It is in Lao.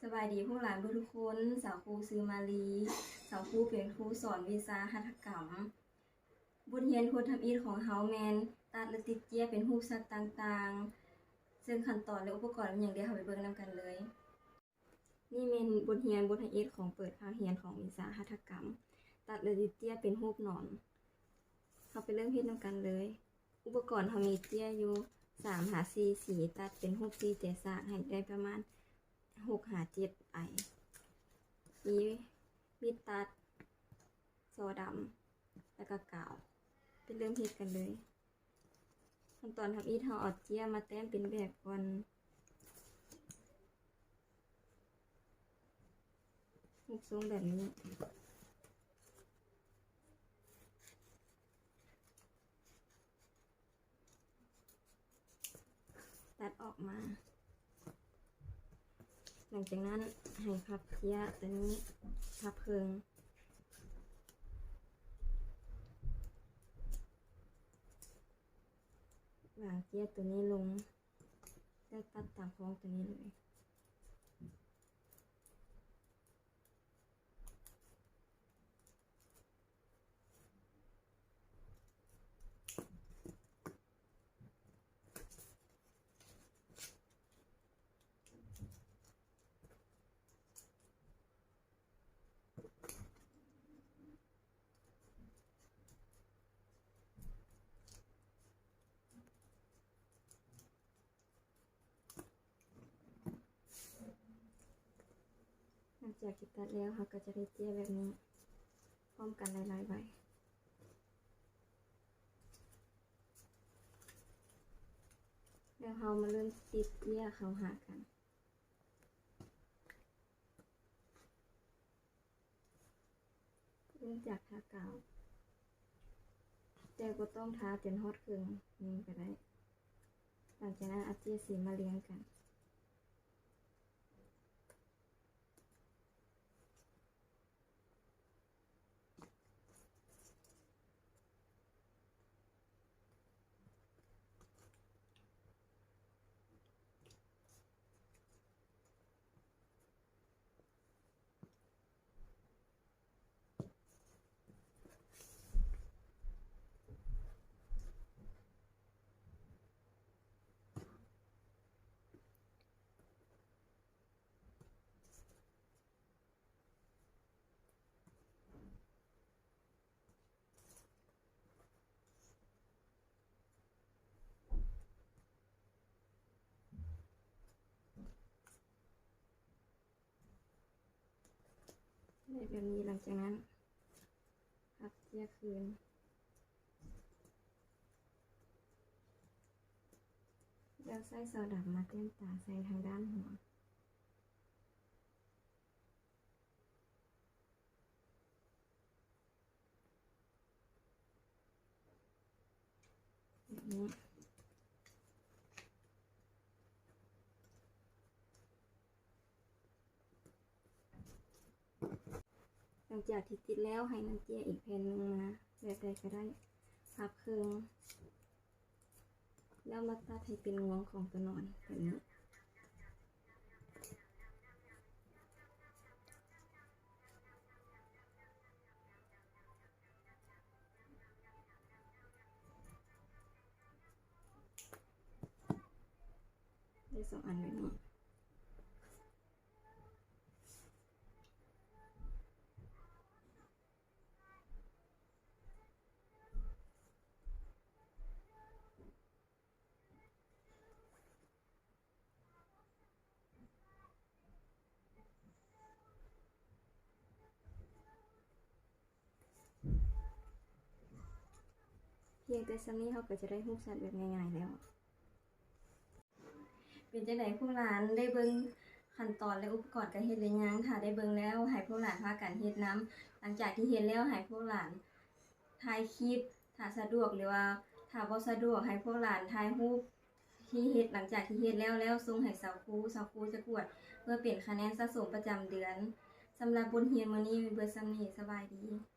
ສະບາຍດີຜູ້ຫຼານເບິດທຸກຄົນ, ສາວຄູຊື່ມາລີ, ສາວຄູເປັນຄູສອນວິຊາຫັດຖະກຳ. ບົດຮຽນບົດທຳອິດຂອງເຮົາແມ່ນຕັດ ແລະ ຕິດເຈ້ຍເປັນຮູບສັດຕ່າງໆ, ເຊິ່ງຂັ້ນຕອນ ແລະ ອຸປະກອນແມ່ນຫຍັງ ດຽວເຮົາໄປເບິ່ງນຳກັນເລີຍ. ນີ້ແມ່ນບົດຮຽນບົດທຳອິດຂອງເປີດພາກຮຽນຂອງວິຊາຫັດຖະກຳ, ຕັດ ແລະ ຕິດເຈ້ຍເປັນຮູບໜອນ. ເຮົາໄປເລີ່ມເຮັດນຳກັນເລີຍ. ອຸປະກອນເຮົາມີເຈ້ຍຢູ່ສາມຫາສີ່ສີ, ຕັດເປັນຮູບສີ່ແຈສາກໃຫ້ໄດ້ປະມານຫົກຫາເຈັດໄອ. ມີມີດຕັດ, ສໍດຳ ແລະ ກະກາວ. ໄປເລີ່ມເຮັດກັນເລີຍ. ຂັ້ນຕອນທຳອິດ ເຮົາເອົາເຈ້ຍມາແຕ້ມເປັນແບບກ່ອນ. ຮູບຊົງແບບນີ້. ຕັດອອກມາ. ຫຼັງຈາກນັ້ນໃຫ້ພັບເຈ້ຍໂຕນີ້ ພັບເຄິ່ງ. ວາງເຈ້ຍໂຕນີ້ລົງ ແລ້ວຕັດຕາມຂອງໂຕນີ້ເລີຍ. ຫຼັງຈາກທີ່ຕັດແລ້ວ ເຮົາກໍຈະໄດ້ເຈ້ຍແບບນີ້ ພ້ອມກັນຫຼາຍໆໃບ. ແລ້ວເຮົາມາເລີ່ມຕິດເຈ້ຍເຂົ້າຫາກັນ. ເລີ່ມຈາກທາກາວ, ແຕ່ບໍ່ຕ້ອງທາຈົນຮອດເຄິ່ງໜຶ່ງກໍໄດ້. ຫຼັງຈາກນັ້ນເອົາເຈ້ຍສີມາລຽງກັນ. ໄດ້ແບບນີ້. ຫຼັງຈາກນັ້ນພັບເຈ້ຍຄືນ ແລ້ວໃຊ້ສໍດຳມາແຕ້ມຕາໃສ່ທາງດ້ານຫົວ. ແບບນີ້. ຫຼັງຈາກທີ່ຕິດແລ້ວ ໃຫ້ນຳເຈ້ຍອີກແຜ່ນໜຶ່ງມາ ແບບໃດກໍໄດ້ ພັບເຄິ່ງ. ແລ້ວມາຕັດໃຫ້ເປັນງວງຂອງຕົວໜອນແບບນີ້. ໄດ້ສອງອັນແບບນີ້. ພຽງແຕ່ສ່ຳນີ້ເຮົາກໍຈະໄດ້ຮູບສັດແບບງ່າຍໆແລ້ວ. ເປັນຈັ່ງໃດພວກຫຼານ ໄດ້ເບິ່ງຂັ້ນຕອນ ແລະ ອຸປະກອນການເຮັດຫຼືຍັງ? ຖ້າໄດ້ເບິ່ງແລ້ວ ໃຫ້ພວກຫຼານພາກັນເຮັດນຳ. ຫຼັງຈາກທີ່ເຮັດແລ້ວ ໃຫ້ພວກຫຼານຖ່າຍຄລິບ ຖ້າສະດວກ ຫຼືວ່າຖ້າບໍ່ສະດວກ ໃຫ້ພວກຫຼານຖ່າຍຮູບທີ່ເຮັດ ຫຼັງຈາກທີ່ເຮັດແລ້ວ ແລ້ວສົ່ງໃຫ້ສາວຄູ, ສາວຄູຈະກວດເພື່ອເປັນຄະແນນສະສົມປະຈຳເດືອນ. ສຳລັບບົດຮຽນມື້ນີ້ມີເບິດສ່ຳນີ້. ສະບາຍດີ.